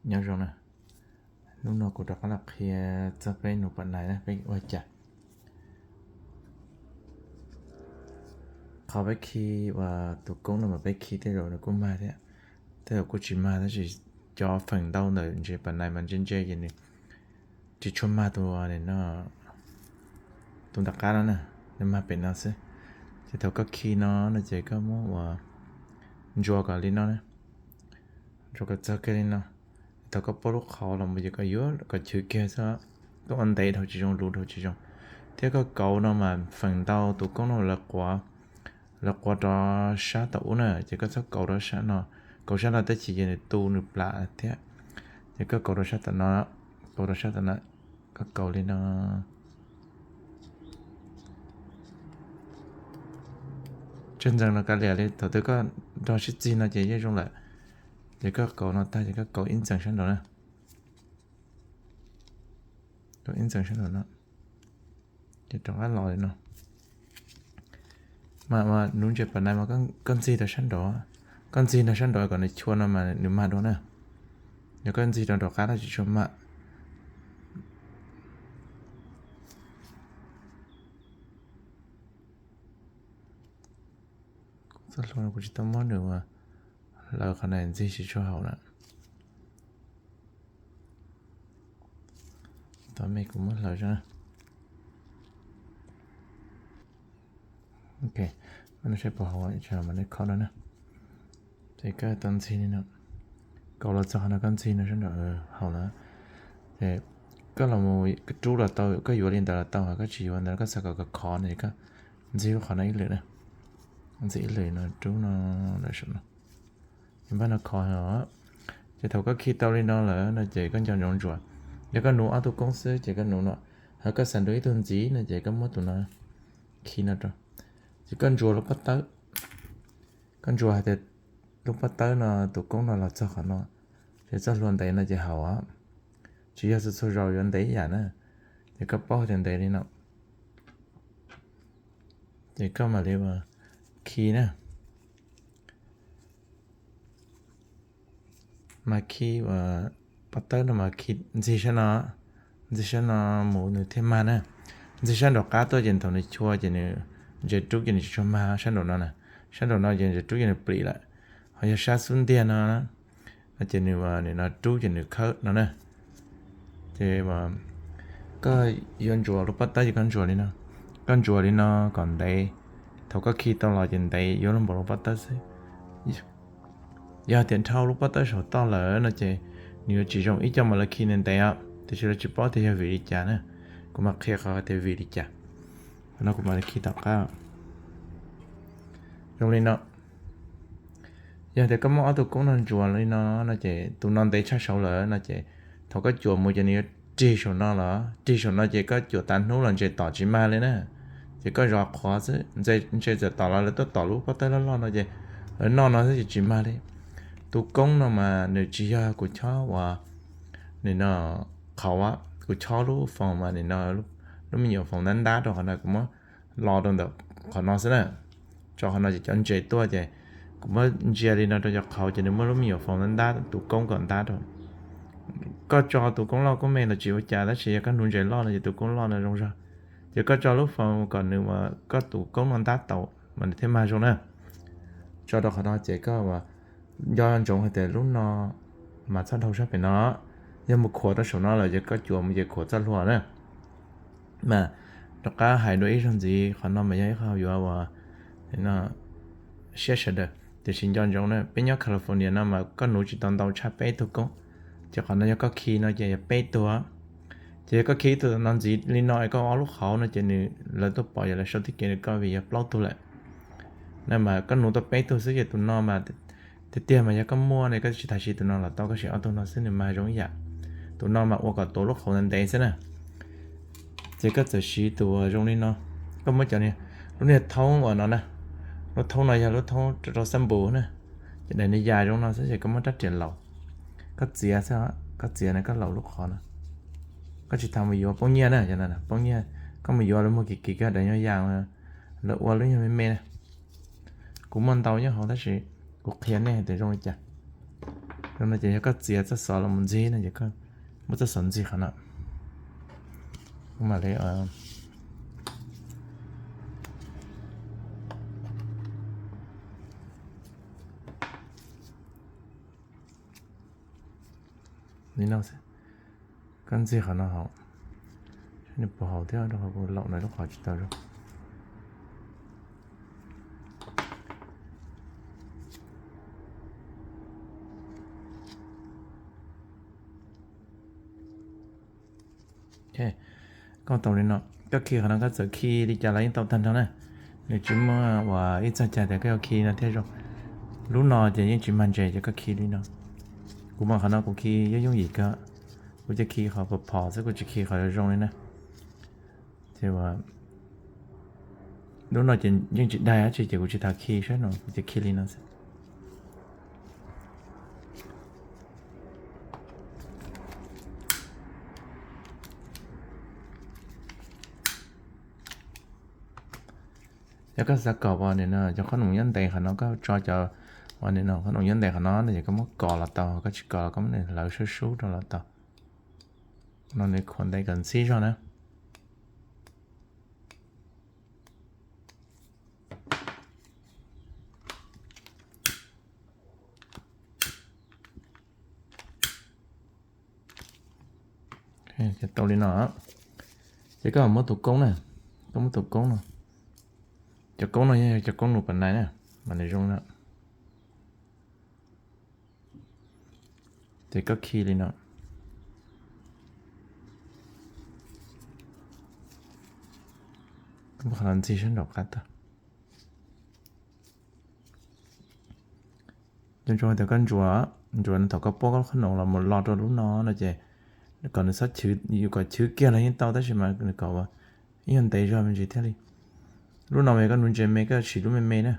Nyob zoo na, hnub no kuv rov qab los qhia txog peb nus pam nais na peb ua cas. Qhov peb khi uas tus koob no mas peb khi tej zaum nws kuj mag thiab, tej zaum kuj tsis mag tab sis cov feem ntau ntawm ntses pam nais mas ntse ntse ces nws tsis tshua mag tus no, tus nram qab no na, nws mag pem no xwb. Ces thaum koj khi no no ces koj muab ua ntsuas kom li no na, ntsuas kom txog kiag li no. Thaum koj paub lub qhov los mus ces koj yuav kom chwv kiag xwb, koj ua ntev dhau tsis zoo, luv dhau tsis zoo. Thiab koj kauv no mas feem ntau tus koob no lawv quav, lawv quav rau sab tom ub na, ces koj txhob kauv rau sab no, kauv sab no tab sis ces nws tu nws plam thiab. Ces koj kauv rau sab tom no, kauv rau sab tom no, koj kauv li no. Tsawg ntxees no kav liam li, thaum twg koj nrog sib txig no ces yeej zoo lawm. Ces koj kauv no tag ces koj kauv ib ntxees sab nraud na, kauv ib ntxees sab nraud no, ces rov qab los li no. Mas nub ntses pam nais mas koj ntxig rau sab nraud, koj ntxig rau sab nraud kom nws chua no mas nws mag dua na. Yog koj ntxig rau nraum qab tab tsis tshua mag. Txoj hlua no kuv tsis tau muab nws hlawv qhov na, ntxig tsis tshua haum na. Tos me kuv muab hlawv tso. Ok, no saib puas haum, mam li khob no na. Ces koj tau ntxig li no, kauv los txog qhov no koj ntxig no sab nraud, haum lawm. Ces koj los mus rub los tau, koj yuav li ntawd los tau, ho koj tsis yuav ntawd koj xav kom khov khov no ces koj ntxig lub qhov no ib lwm na, ntxig ib lwm no rub no lawm saum no, ces npaj no khov os. Ces thaum koj khi tau li no lawm no ces koj nco ntsoov ntsuas. Yog koj nuv ob tug koob xwb ces koj nuv no, ho koj xav nrug ib tug ntxiv no ces koj muab tus no khi no rau. Ces koj ntsuas lub pob tawb, koj ntsuas hais tias lub pob tawb no tus koob no los txog qhov no, ces txoj hlua ntev no ces haum os. Tsis yog txhua txhua zaus yuav ntev ib yam na, ces koj paub hais tias ntev li no, ces koj mam li khi na. Mas khi pob tawb no mas khi ntxig sab no, ntxig sab no mus nws thiaj mag na. Ntxig sab nraum qab tuaj ces thaum nws chua ces nws ntses rub ces nws tsis tshua mag sab nraum no na. Sab nraum no ces ntses rub ces nws plim lawm. Ho yog sab xub ntiag no, no ces nws, nws no rub ces nws khawb no na. Ces koj yuav ntsuas lub pob tawb ces koj ntsuas li no, koj ntsuas li no kom ntev. Thaum koj khi tau los ces ntev yuav luag npaum lub pob tawb xwb. Yog tias dhau lub pob tawb saum toj lawm no ces nws yuav tsis zoo. Ib co mas lawv khi ntev ntev os, tiam sis lawv tsis paub tias yog vim li cas na. Kuv mam qhia qhov tias vim li cas. Qhov no kuv mam li khi tom qab. Zoo li no. Yog tias koj muab ob tug koob no ntsuas li no no ces tus no ntev tshaj saud lawm no ces thaum koj cuam mus ces nws yuav rig saum no los, rig saum no ces koj cuam tas hnub los ntses tom tsis mag li na. Ces koj zov qhuav xwb, ntses txawm tom los lawv tuaj tom lub pob tawb loj loj no ces lawv noj no xwb ces tsis mag li. Tus koob no mas nws tsis yog kuv chob uas nim no qhauv, kuv chob lub foos mas nim no lub me nyuam foos ntab ntab rau qhov no, kuv muab lo rau ntawm qhov no xwb na. Tso qhov no ces cov ntses tuaj ces kuv muab ntsia li no rau cov qhauv ces nws muab lub me nyuam foos ntab ntab tus koob kom ntab rau. Koj tso tus koob loj koob me los tsis ua cas tab sis yog koj nuv ntses loj no ces tus koob loj no zoo zog. Ces koj tso lub foos kom nws, koj tus koob no ntab tau mas nws thiaj mag zoo na. Tso rau qhov no ces koj nco ntsoov hais tias lub no mas txhob dhau sab pem no. Yog mus khuam rau saum no lawm ces koj cuam mus ces khuam txoj hlua na. Mas rov qab hais dua ib zaug ntxiv, qhov no mas yog ib qho yuav uas siab sawv daws, tiam sis nco ntsoov na, peb nyob California no mas koj nuv tsis tau ntau tshaj peb tug koob. Ces qhov no yog koj khi no ces yog peb tug. Ces yog koj khi ib tug no ntxiv li no es koj ob lub qhauv no ces nws, lawv tuaj pom yog lawv sau tib kev rau koj vim yog plaub tug lawm. Na mas koj nuv tau peb tug xwb ces tus no mas tiag tiag mas yog koj muaj ne koj tsis tas siv tus no los tau, koj siv ob tug no xwb nws mag zoo ib yam. Tus no mas ua kom tuav lub qhauv ntev ntev xwb na. Ces koj txawm siv tus uas zoo li no, koj muab cov, lub niag thoob uas no na, lub thoob no yog lub thoob rau xab npus na. Ces daim niag yas zoo no xwb ces koj muab rab riam laus, koj txiav xwb, koj txiav no koj laus lub qhov no. Koj tsis tas mus yuav poob nyiaj na, poob nyiaj, koj mus yuav lawv muag kim kim koj daim nyuag yas, lawv ua lub nyuag me me na. Kuv muaj ntau nyob hauv tab sis kuv qhia nej tias zoo li cas. No ces yog koj txiav txoj xov los mus ntxig no ces koj muab txoj xov ntxig qhov no. Kuv mam li li no, koj ntxig qhov no hauv, saib nws puas haum thiab, rau qhov kuv laum no lub qhov tsis tau zoo. Koj tau li no, koj khi qhov no koj txawm khi li cas los yeej tau tag nrho na. Nws tsis muaj uas ib txog cai tias koj yuav khi no thiaj zoo. Lub no ces yeej tsis mag ntses ces koj khi li no. Kuv mas qhov no kuv khi yooj yooj yim kawg, kuv cia khi qhov phom phom xwb, kuv tsis khi qhov zoo zoo li na. Ces lub no ces yeej tsis daig dab tsi ces kuv tsis tas khi saib no, kuv cia khi li no xwb. Yog koj xav kom uas nim no cov qhob noom nyob ntev qhov no, koj tso cov uas nim no qhob noom nyob ntev qhov no no ces koj muab kos los tau, koj tsis kos los koj muab nws hlawv sub sub rau los tau. No nws khuam ntev kom ntxhib zog na. Tau li no, ces koj muab tus koob na, koj muab tus koob no, cov koob no yog cov koob nus pas nais na, mas nws zoo na. Ces koj khi li no, koj muab qhov no ntxig sab nraum qab tag. Cov ntsuas tias koj ntsuas, ntsuas no thaum koj puab koj qhob noom los mus lo rau lub no no ces kom nws txhob chwv, yus kom chwv kiag los yeej tau tab sis mas nws kom ib yam ntev zog me ntsis thiaj li. Lub no mas yog koj nuv ntses me koj siv lub me me na,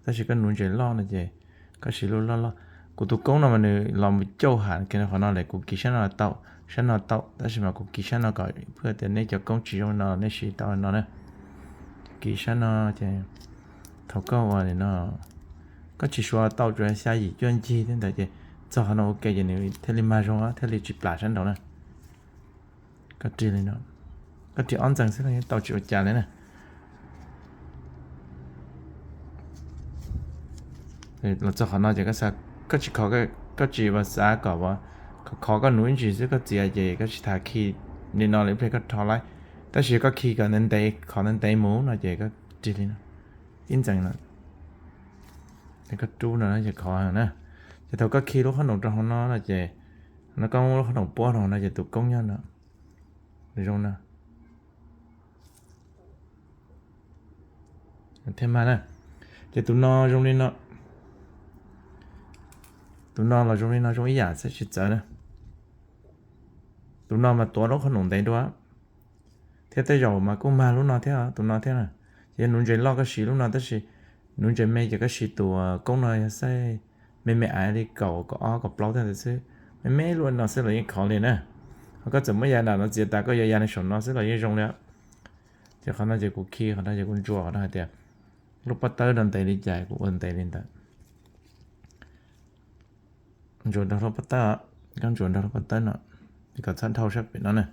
tab sis koj nuv ntses loj no ces koj siv lub loj loj. Kuv tus koob no mas nws los mus cauj ham kiag qhov no lawm, kuv kis sab no tau, sab no tau tab sis mas kuv kis sab no kom phwj tias nej cov koob tsis zoo no nej siv tau no na. Kis sab no ces thaum koj ua li no, koj tsis suav tau tsuas xya yim cuaj ncig thiab ntawd ces txog qhov no ua ke ces nws thiaj li mag zoo thiaj li tsis plam sab nraud na. Koj rig li no, koj rig ob ntxees xwb los yeej tau tsis ua cas li na. Los txog qhov no ces koj tsis kho, koj tsis ua xav kom khov khov koj nuv ib ntsis xwb koj txiav ces koj tsis tas khi li no lawm ib pliag koj rho laib. Tab sis koj khi kom ntev ntev, khov ntev ntev mus no ces koj rig li no, ib ntxees no, koj rub no ces khov heev na. Ces thaum koj khi lub qhob noom rau hauv no no ces, no koj muab lub qhob noom puab rau hauv no ces tus koob nyob no, zoo no thiaj mag na. Ces tus no zoo li no, tus no los zoo li no, zoo ib yam xwb tsis txawv na. Tus no mas tuav lub qhob noom ntev dua thiab tej zaum mas kuj mag lub no thiab tus no thiab na. Ces yog nuv ntses loj koj siv lub no tab sis nuv ntses me ces koj siv tus koob no yog xaij me me aiv li kaum kaum ob kaum plaub tag ntawd xwb, me me lub no xwb los yeej khov li na. Ho koj txawm muab ya dam no txiav tas koj yuav ya li saum no xwb los yeej zoo li. Ces qhov no ces kuv khi qhov no ces kuv ntsuas qhov no hais tias lub pob tawb no ntev li cas kuv ua ntev li ntawd. Ntsuas nrog lub pob tawb, koj ntsuas nrog lub pob tawb no, kom txhob dhau sab pem no na.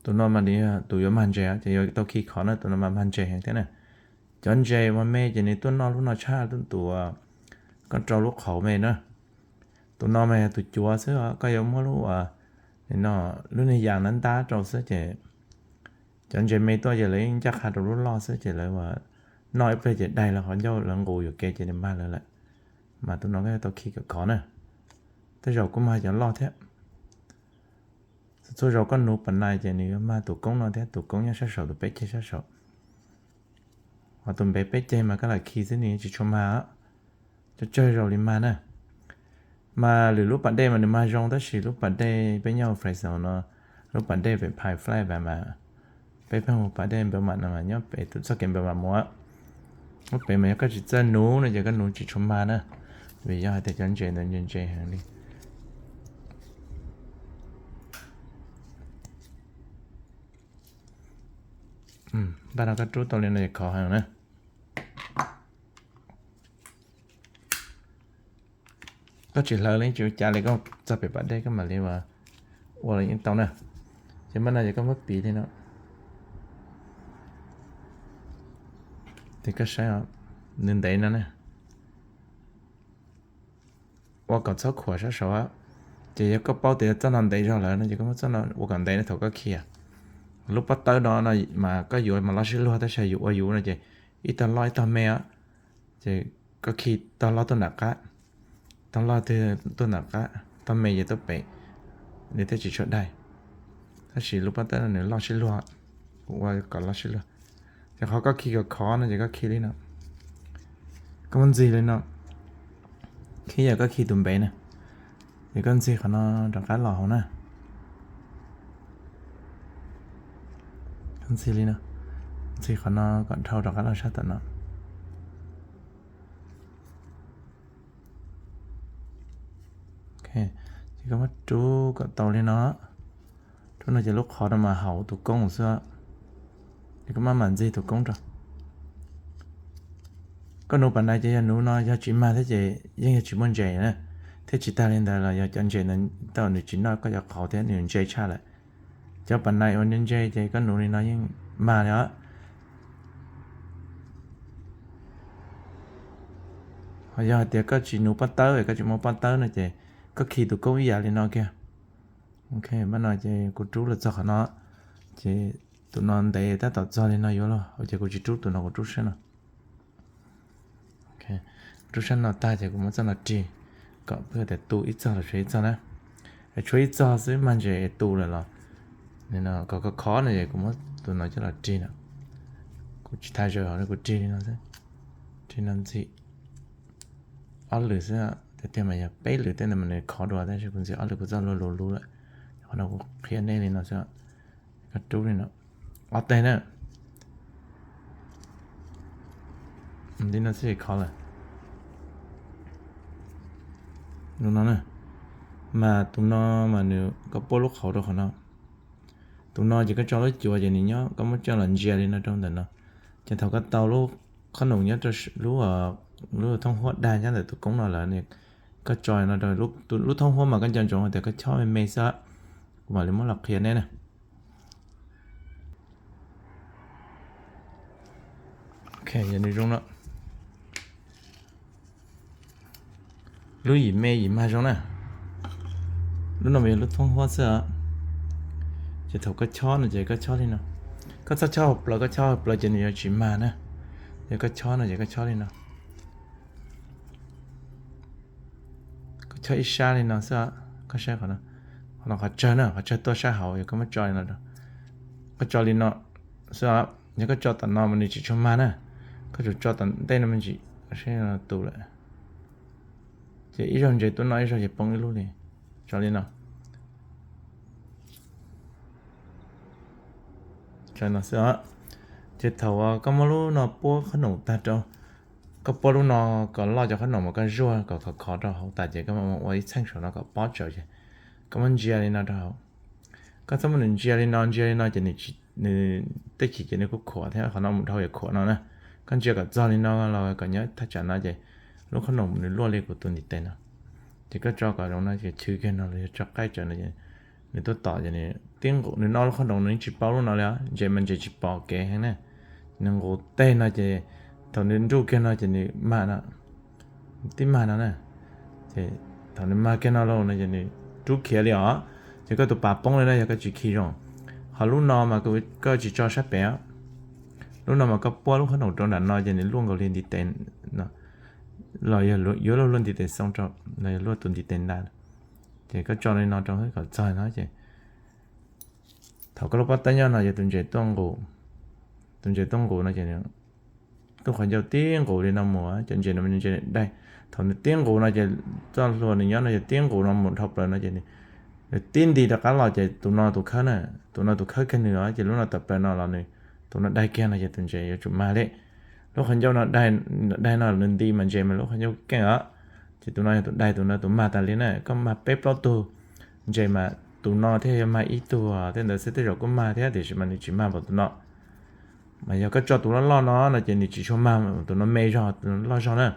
Tus no mas nws yog tus yuav mag ntses ces yuav tau khi khov na, tus no mas mag ntses heev thiab na. Cov ntses uas me ces nws tuaj noj lub no tshaj tus uas koj rau lub qhauv me na. Tus no mas yog tus cuav xwb, koj yuav muab lub, lub niag yas ntab ntab rau xwb ces cov ntses me tuaj ces lawv yeej ncaj qha rau lub loj xwb ces lawv noj ib pliag ces daig lawv qhov ncauj lawv nqus yuam kev ces nws mag lawv lawm. Mas tus no koj yuav tau khi kom khov na. Tej zaum kuj mag cov loj thiab. Txhua zaus koj nuv pas nais ces nws yuav mag tus koob no thiab, tus koob nyob sab saum, tus peb ceg sab saum. Ho tus npe peb ceg mas koj lam khi xwb nws tsis tshua mag, cov tsawg zaus li mag na. Mas lwm lub pas dej mas nws mag zoo tab sis lub pas dej peb nyob Fresno no, lub pas dej pem Pine Flat mas, peb pheej hu pas dej npeu mam no mas nyob pem tus txoj kev npeu mam mus. Lub pem mas yog koj tsis txawj nuv no ces koj nuv tsis tshua mag na, vim yog hais tias cov ntses ntawd ntse ntse heev li. Npaj no koj rub tau li no ces khov heev na. Koj tsis hlawv li tsis ua cas li, koj txog pem pas dej koj mam li ua los yeej tau na. Ces npaj no ces koj muab piv li no, ces koj saib nws ntev no na. Ua kom txhob khuam sab saud, ces yog koj paub tias txoj no ntev zog lawm no ces koj muab txoj no ua kom ntev no thaum koj khi. Lub pob tawb no no mas koj yuav mas loj sib luag, tab sis yus ua yus no ces ib tog loj ib tog me os. Ces koj khi tog loj tuaj nram qab, tog loj tuaj nram qab, tog me ces tuaj pem, nws thiaj tsis tshua daig. Tab sis lub pob tawb no nws loj sib luag, kuv ua kom loj sib luag. Ces qhov koj khi kom khov no ces koj khi li no, koj muab ntxig li no, khi yog koj khi tus npev na, ces koj ntxig qhov no rov qab los hauv na. Ntxig li no, ntxig qhov no kom dhau rov qab los sab tom no. Ces koj muab rub kom tau li no. Rub no ces lub qhov no mas haum tus koob xwb, ces koj maj mam ntxig tus koob rau. Koj nuv pas nais ces yog nuv no yog tsis mag thiab ces yeej yog tsis muaj ntses na, thiab tsis tag li ntawd los yog cov ntses ntawd tau nws tsis noj koj cov qauv thiab nws ntse tshaj lawm. Cov pas nais uas ntse ntse ces koj nuv li no yeej mag li os. Ho yog hais tias koj tsis nuv pob tawb, koj tsis muaj pob tawb no ces koj khi tus koob ib yam li no kiag. Ok, npaj no ces kuv rub los txog qhov no, ces tus no ntev tab tom txog li no yuav los, ces kuv tsis rub tus no, kuv rub sab no. Rub sab no tag ces kuv muab txoj no rig kom pab tias tu ib txog los tshuav ib txog na. Tshuav ib txog xwb mag ntses tu lawm los, kom khov khov no es kuv muab tus no coj los rig no. Kuv tsis thaiv zaws hauv, kuv rig li no xwb, rig no ntxig ob lwm xwb, tiag tiag mas yog peb lwm tej ntawd mas nws khov dua, tab sis kuv ntxig ob lwm kuv txoj luag luv luv lawm. Qhov no kuv qhia nej li no xwb, koj rub li no ob teg na. Li no xwb khov lawm. Tus no, mas tus no mas nws, koj puab lub qhauv rau qhov no. Tus no ces koj tso lub cuav ces nws nyob, koj muab coj los ntsia li no rau ntawm no. Ces thaum koj tau lub qhob noom nyob rau lub, lub thooj huab dag nyob ntawm tus koob no lawm, koj tso no rau, lub thooj huab mas koj nco ntsoov hais tias koj chob me me xwb, kuv mam li muab los qhia neb na. Ok, yog nws zoo no, lub yim me yim mag zoo na. Lub no mas yog lub thooj huab xwb os. Ces thaum koj chob no ces koj chob li no. Koj txhob chob hauv plaws, koj chob hauv plaws ces nws yuav tsis mag na. Yog koj chob no ces koj chob li no. Koj chob ib sab li no xwb, koj saib qhov no, qhov no qhov tsawg na, qhov tsawg tuaj sab hauv, yog koj muab tso li no, koj tso li no xwb. Yog koj tso tom no mas nws tsis tshua mag na, koj tsum tso tom ntej no me ntsis, saib no tu lawm. Ces ib zaug ntses tuaj noj ib zaug ces poob ib lub li. Tso li no. Tso li no xwb os. Ces thaum koj muab lub no puab qhob noom tag rau, koj puab lub no kom loj cov qhob noom mas koj zuaj kom khov khov rau hauv tas ces koj mam ua ib txheej saum no kom pob tsaws ces koj muab ntsia li no rau hauv. Koj txhob muab nws ntsia li no, ntsia li no ces nws, tej chim ces nws kuj khuam thiab, qhov no mus dhau yuav khuam no na. Koj ntsia kom txog li no los kom nyob thaj tsam no ces lub qhob noom nws luaj li kuv tus ntiv tes no. Ces koj tso kom zoo no ces chwv kiag no los yog tso qaij tsawv no ces nws tuaj tom ces nws tib nqus, nws noj lub qhob noom nws yeej tsis paub lub no li os, ntses mas ntses tsis pom kev heev na. Nws nqus teg no ces thaum nws nruj kiag no ces nws mag no, tib mag no na. Ces thaum nws mag kiag no lauj no ces nws rub khiav li os. Ces koj tus pas poob li na yog koj tsis khi zoo. Ho lub no mas koj tsis tso sab pem os. Lub no mas koj puab lub qhob noom rau nram no ces nws luaj nkaus li ntiv tes no, los yog yuav luag luaj ntiv tes xoo rau, los yog luaj tus ntiv tes nta. Ces koj tso li no rau kom txog no ces thaum koj lub pob tawb nyob no yog tus ntses tuaj nqus, tus ntses tuaj nqus no ces nws tuaj qhov ncauj tib nqus li no mus, cov ntses no ntses daig. Thaum nws tib nqus no ces txoj hlua nws nyob no ces tib nqus no mus dhau plaws no ces nws tib nti rov qab los ces tus no tus khawb na, tus no tus khawb kiag nws os, ces lub no tawm plaws no los nws, tus no daig kiag no ces tus ntses yuav tsum mag li. Lub qhov ncauj no daig no nws nti mas ntses mas lub qhov ncauj keej os. Ces tus no yog tus daig, tus no tus mag tas li na, koj mag peb plaub tug ntses mas tus no thiaj yog mag ib tug, tej ntawd xwb tej zaum kuj mag thiab tiam sis mas nws tsis mag npaum tus no. Mas yog koj tso tus loj loj no no ces nws tsis tshua mag tus no me zog, tus no loj zog na.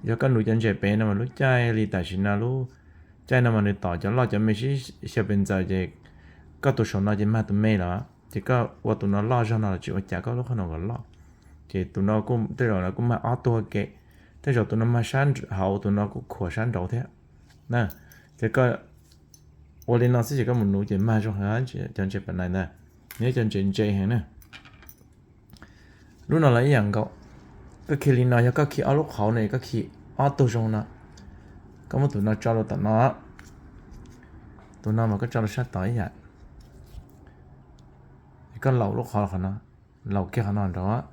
Yog koj nuv cov ntses pem no mas lub caij li tam sim no lub caij no mas nws tom cov loj cov me sib xyaw pes ntxaws ces koj tus saum no ces mag tus me lawm, ces koj ua tus no loj zog no los tsis ua cas, koj lub qhov no kom loj. Ces tus no kuj tej zaum kuj mag ob tug ua ke, tej zaum tus no mag sab hauv, tus no kuj khuam sab nraud thiab na. Ces koj ua li no xwb ces koj mus nuv ces mag zoo heev cov ntses pam nais ntag, nws yog cov ntses ntse heev na. Lub no los ib yam nkaus, koj khi li no, yog koj khi ob lub qhauv no koj khi ob tug zoo no, koj muab tus no tso rau tom no, tus no mas koj tso rau sab tod ib yam, koj laus lub qhov qhov no, laus kiag qhov no nraud.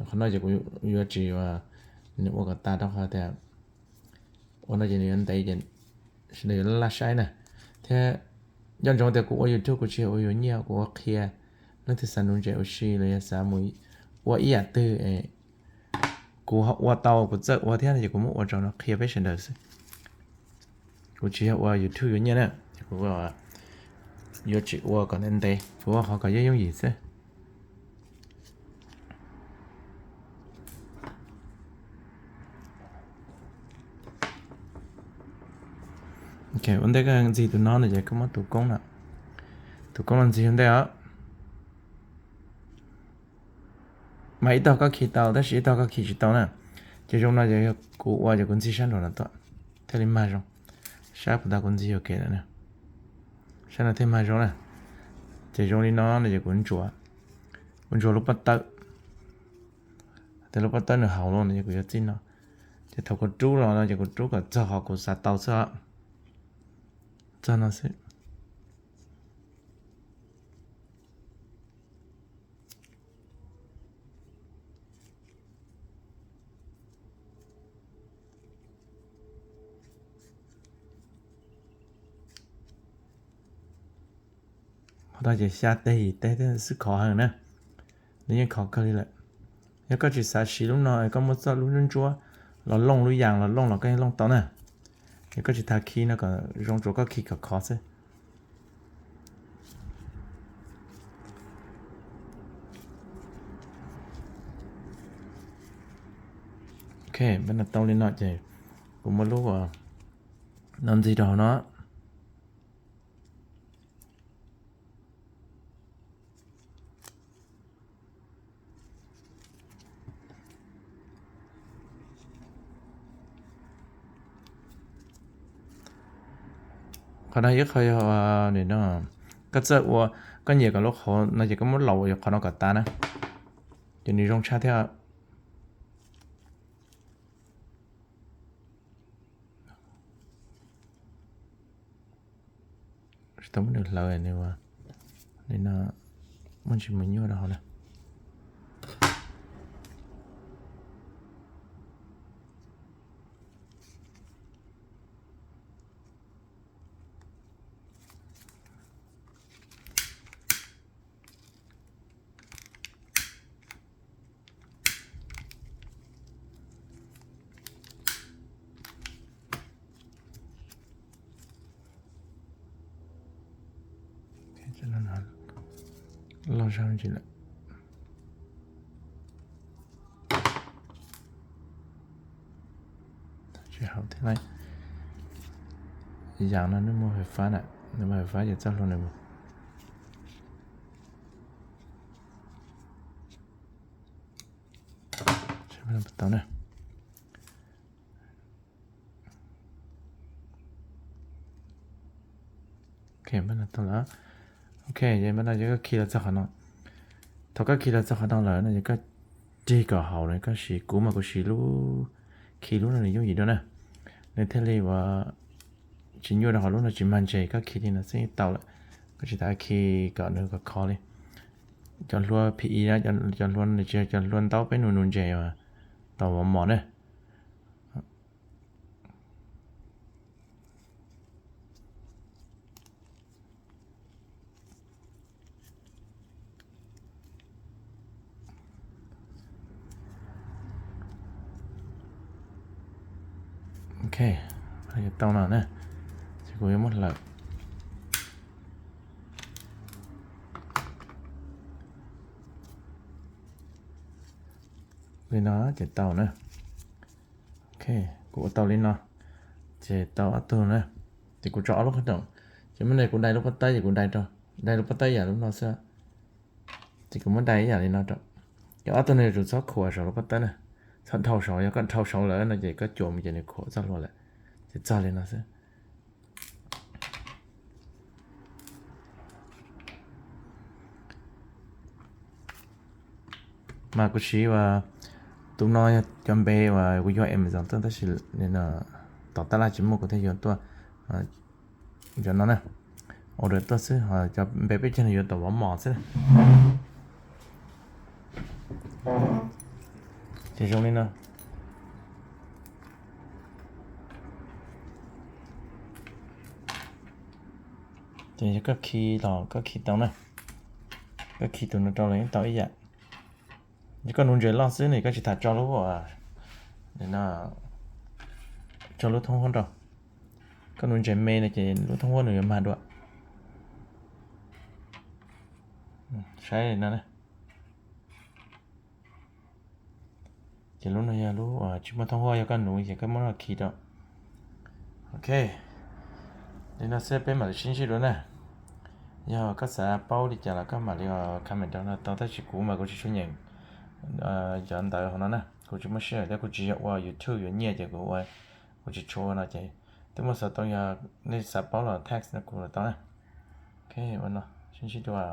Qhov no ces kuv yuav tsis, nws ua kom tas rau qhov tias ua no ces nws yuav ntev ces sawv daws yuav laj laj saib na. Thiab nco ntsoov tias kuv ua YouTube kuv tsis yog ua yuav nyiaj, kuv ua qhia leej twg xav nuv ntses ua si los yog xav mus ua ib yam twg, kuv ua tau kuv txawj ua thiab no ces kuv muab ua rau no qhia peb sawv daws xwb. Kuv tsis yog ua YouTube yuav nyiaj na, ces kuv yuav tsis ua kom ntev ntev, kuv ua qhov kom yooj yooj yim xwb. Ok, ua ntej koj ntxig tus no no ces koj muab tus koob no, tus koob no ntxig ua ntej os. Mas ib tog koj khi tau tab sis ib tog koj khi tsis tau na. Ces zoo no ces yog kuv ua ces kuv ntxig sab nraum no tuaj thiaj li mag zoo. Sab puas tau, kuv ntxig ua ke lawm na. Sab no thiaj mag zoo na. Ces zoo li no no ces kuv ntsuas, kuv ntsuas lub pob tawb. Tias lub pob tawb nws haus los no ces kuv yuav txij no. Ces thaum kuv rub los no ces kuv rub kom txog qhov kuv xav tau xwb. Txog no xwb. Qhov no ces xya teg yim teg xwb khov heev na. Nws yeej khov kawg li lawm. Yog koj tsis xav siv lub no, koj muab txoj lub ntsuab ntsuab los looj, lub yas los looj los koj yeej looj tau na. Yog koj tsis tas khi no kom zoo, tsuas koj khi kom khov xwb. Ok, peb no tau li no ces kuv muab lub no ntxig rau hauv no. Qhov no ib qho yog, no, koj txawj ua, koj nyiam kom lub qhov no ces koj muab laus qhov no kom tas na, ces nws zoo tshaj thiab. Tsis tau muab nws hlawv, nws ua li no, muaj ntsis mus nyuaj rau hauv na. Loj zog tsis lawm. Tsis haum thiab lauj. Yam no nws muaj fais fab na, nws muaj fais fab ces txoj hlua nws mus. Tau na. Ok, npaj no tau lawm. Ok, npaj no ces koj khi los txog qhov no. Thaum koj khi los txog qhov no lawm no ces koj rig kom haum na, koj siv, kuv mas kuv siv lub, khi lub no nws yooj yim dua na. Nws thiaj li ua tsis nyuaj rau hauv, lub no tsis mag ntses, koj khi li no xwb tau lawm. Koj tsis tas khi kom nws khov khov li. Cov hlua P E na, cov hlua no nws tsis yog cov hlua ntaub peb nus nus ntses uas tau mos mos na. Ok, tau no na. Kuv yuav muab hlawv li no ces tau na. Ok, kuv ua tau li no ces tau ob tug na. Ces kuv tso ob lub qhov rooj, ces muab ne kuv dai lub pob tawb ces kuv dai rau, dai lub pob tawb yam lub no xwb. Ces kuv muab dai ib yam li no rau. Ces ob tug no yuav tsum txhob khuam saum lub pob tawb na, txhob dhau saud, yog koj dhau saud lawm no ces koj cuam mus ces nws khuam txoj hlua lawm. Ces txog li no xwb. Mas kuv siv ua, tus no yog cov npe uas kuv yuav Amazon tuaj tab sis tom tab laj tsis muaj kuv thiaj yuav tuaj. Cov no na, order tuaj xwb, cov npe peb caug no yuav tom vov mos xwb. Ces zoo li no. Ces yog koj khi los koj khi tau na, koj khi tus no rau los yeej tau ib yam. Yog koj nuv ntses loj xwb ne koj tsis tas tso lub, tso lub thoob huab rau. Koj nuv ntses me no ces lub thoob huab nws yuav mag dua. Saib li no. Ces lub no yog lub tsis muaj thoob huab, yog koj nuv ces koj muab no khi rau. Ok, li no xwb peb mam li sib ntsib dua na. Yog koj xav paub li cas los koj mam li comment rau no tau, tab sis kuv mas kuv tsis tshua nyeem cov ntawv hauv no na, kuv tsis muaj sij hawm thiab kuv tsis yog ua YouTube yuav nyiaj ces kuv ua, kuv tsis tshua ua no ces twb muaj xov tooj yog nej xav paub los text no kuv los tau na. Ok, ua no sib ntsib dua.